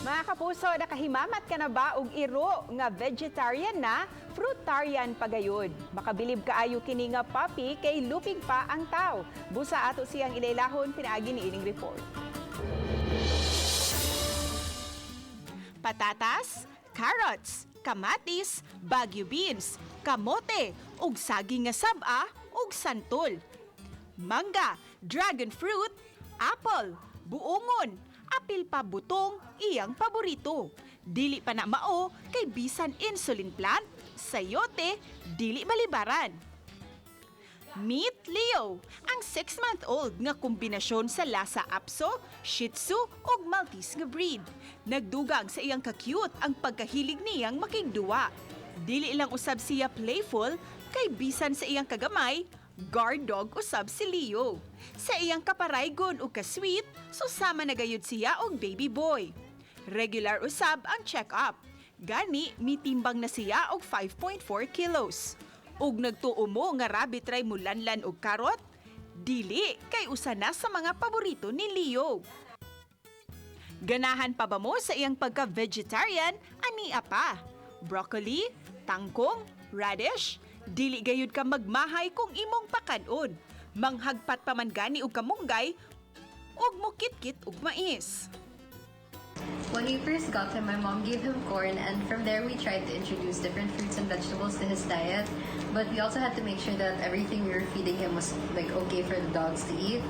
Mga kapuso, nakahimamat ka na ba og iro nga vegetarian na, fruitarian pagayod? Makabilib kaayo kini nga puppy kay lupig pa ang tao. Busa ato siyang ilaylahon pinaagi ni ining report. Patatas, carrots, kamatis, Baguio beans, kamote, ug saging nga sab-a ug santol. Mangga, dragon fruit, apple, buongon, apil pa butong, iyang paborito. Dili pa na mao kay bisan insulin plant, sayote, dili malibaran. Meet Leo, ang 6-month-old nga kombinasyon sa Lhasa Apso, Shih Tzu ug Maltese nga breed. Nagdugang sa iyang ka-cute ang pagkahilig niyang makigduwa. Dili lang usab siya playful kay bisan sa iyang kagamay, guard dog usab si Leo. Sa iyang kaparaygon ug ka-sweet, susama na gayud siya og baby boy. Regular usab ang check-up. Gani, mitimbang na siya og 5.4 kilos. Ug nagtuo mo nga rabbit ray mulanlan og karot? Dili, kay usa na sa mga paborito ni Leo. Ganahan pa ba mo sa iyang pagka-vegetarian? Ania pa. Broccoli, tangkong, radish, dili gayud ka magmahay kung imong pakanon. Manghagpat pa man gani og kamunggay ug mukitkit og mais. When we first got him, my mom gave him corn, and from there we tried to introduce different fruits and vegetables to his diet. But we also had to make sure that everything we were feeding him was, like, okay for the dogs to eat.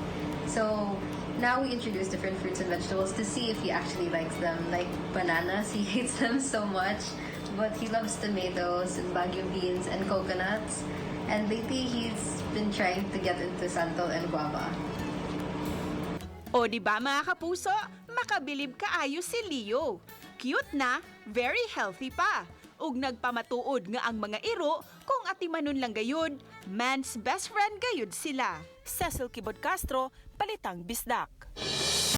So now we introduce different fruits and vegetables to see if he actually likes them. Like bananas, he hates them so much, but he loves tomatoes and Baguio beans and coconuts. And lately he's been trying to get into santol and guava. O di ba, mga kapuso, makabilib kaayo si Leo. Cute na, very healthy pa. Ug nagpamatuod nga ang mga iro kung atimanon lang gayud, man's best friend gayud sila. Cecil Kibod Castro, Balitang Bisdak.